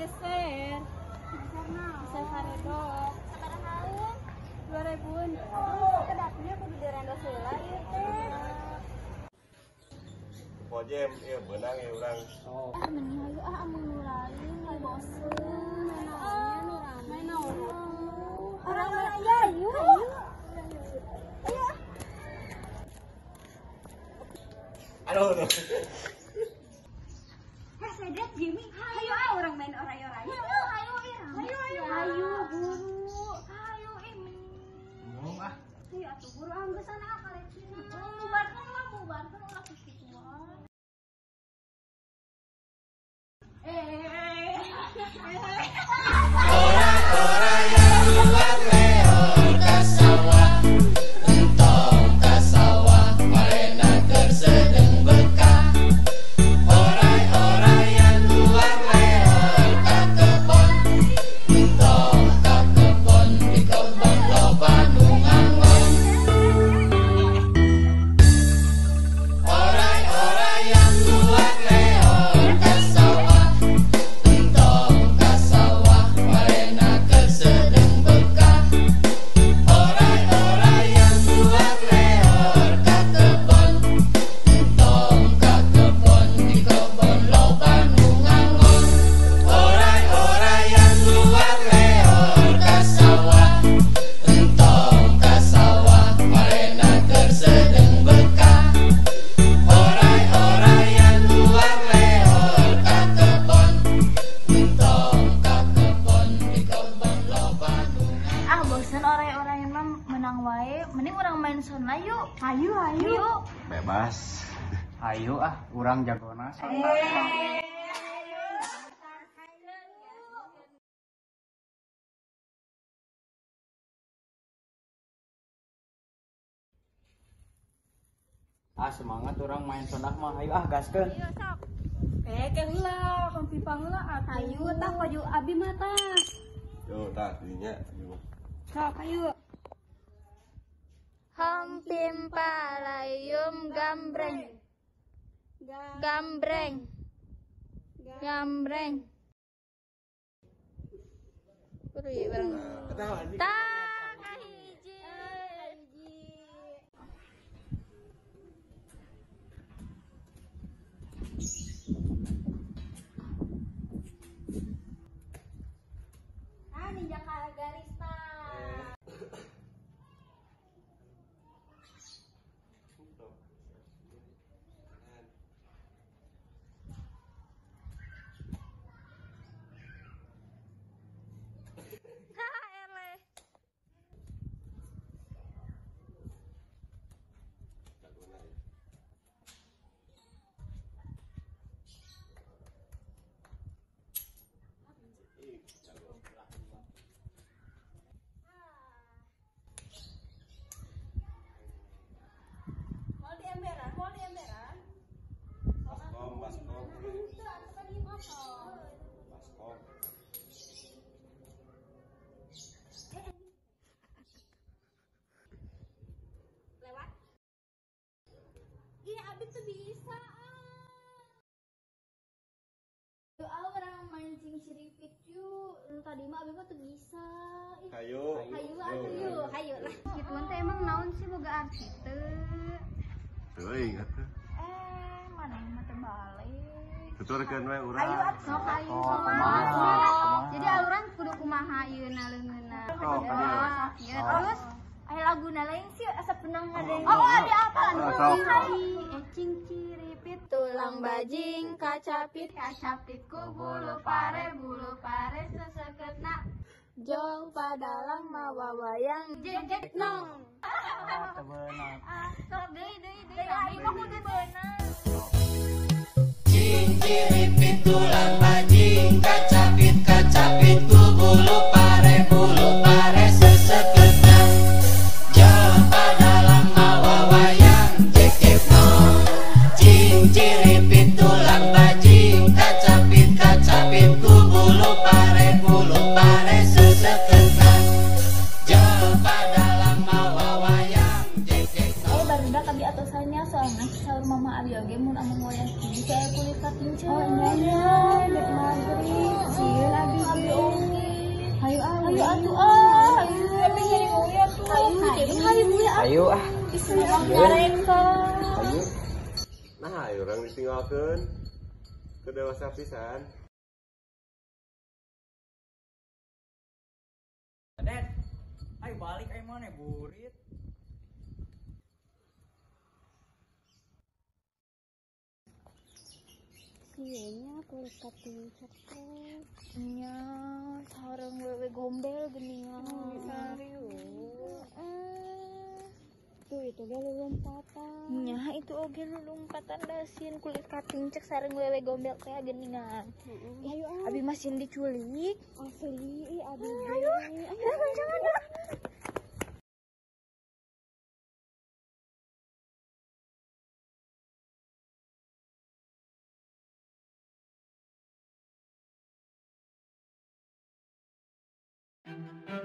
Geser. Geser naon? Geser karedok. Sabaraha haun? 2000-an. Aduh, kedapnya kudu direndos heula ieu teh. Pojem ieu beunang ieu urang. Oh. Ah meni hayu ah amun nu lain bosen. Main naon nya nu rame. Main naon? Urang mah ayo. Ayo. Aduh. Heh, Sedet, Jimmy, hayu ah urang main oray-oray. Hayu, hayu, hayu, hayu, buru. Hayu, meni. Ngomong ah. Hayu atuh buru ah geus sana ah kalecina. Bubarkeun lah, bubarkeun ulah kitu wae. Ora-ora yang luar leor ka sawah, entong ka sawah, marena keur sedeung bekah. Oray-oray yang luar leor ka kebon, entong ka kebon, di kebon loba nu ngangon. Oray-oray yang luar leor ka sawah, entong ka sawah, marena keur sedeung bekah. Oray-oray yang luar leor ka kebon, entong ka kebon, di kebon loba nu ngangon. Oray-oray yang luar leor ka sawah, entong ka sawah, marena keur sedeung bekah. Oray-oray yang luar leor ka kebon, entong ka kebon, di kebon loba nu ngangon. Ah bosen oray-oray mah menang wae, mending urang main sona yuk. Hayu, hayu. Yuk. Bebas. Ayo ah, urang jagona. Ah semangat urang main sonah mah, ayo ah gaskeun. Eh, ke heula, hompipang heula atuh. Hayu tah baju abi mah tah. Yo tah dinya. Sok hayu. Hampim palayum gambreng. Gambreng. Gambreng. Kudu ieu bareng. Tah kahiji. Ah ninjak ka garis tah. Eleh. Mau di emberan, mau di emberan. Baskom, baskom. Teu atuh kan ieu kosong. Baskom. Lewat. Ih, abi tuh bisa. Ah. Yuk ah urang mancing siripit yuk. Nu tadi mah abi mah teu bisa. Ih, Hayu. Hayu atuh yuk, hayu lah. Gituan teh emang naon sih boga arti teu? Teuing atuh. Eh, mana yang mah teu balik. Tuturkeun we urang. Hayu atuh sok hayu. Oh, kumaha? Jadi aluran kudu kumaha ieuna leungeunna. Oh, kadieu. Sok ieu terus Aya laguna lain sih asa penang ngadeng. Oh, ada apa? Oh, sok. Ecing ciripit Tulang bajing kacapit kacapit ku bulu pare seseketna jong padalang mawa wayang jejek nong. Ah, teu beunang. Sok deui deui deui abi mah kudu beunang. Cinciripit tulang bajing, kacapit kacapit ku bulu pare seseketna. Jong padalang mawa wayang jekek nong. Cinciripit tulang bajing, kacapit kacapit ku bulu pare seseketna. Jong padalang mawa wayang jekek nong. Eh barudak abi atosannya soalna saur mama abi oge mun amung wayah kieu saya kulit katinca. Oh iya. Tong nyarekan. Ayo. Nah, ayo urang ditinggalkeun. Ke dewasa pisan. Ded, ayo balik ayo mana burit. Sieuna kulit katincak teh. Nya, sareng wewe gombel geuningan. Serius. Tuh itu ge lompatan. Nya itu oge lompatan da sieun kulit katincak sareng wewe gombel teh geuningan. Ayo ah. Abi mah sieun diculik. Asli ih abi. Ayo, ayo jangan ah. Thank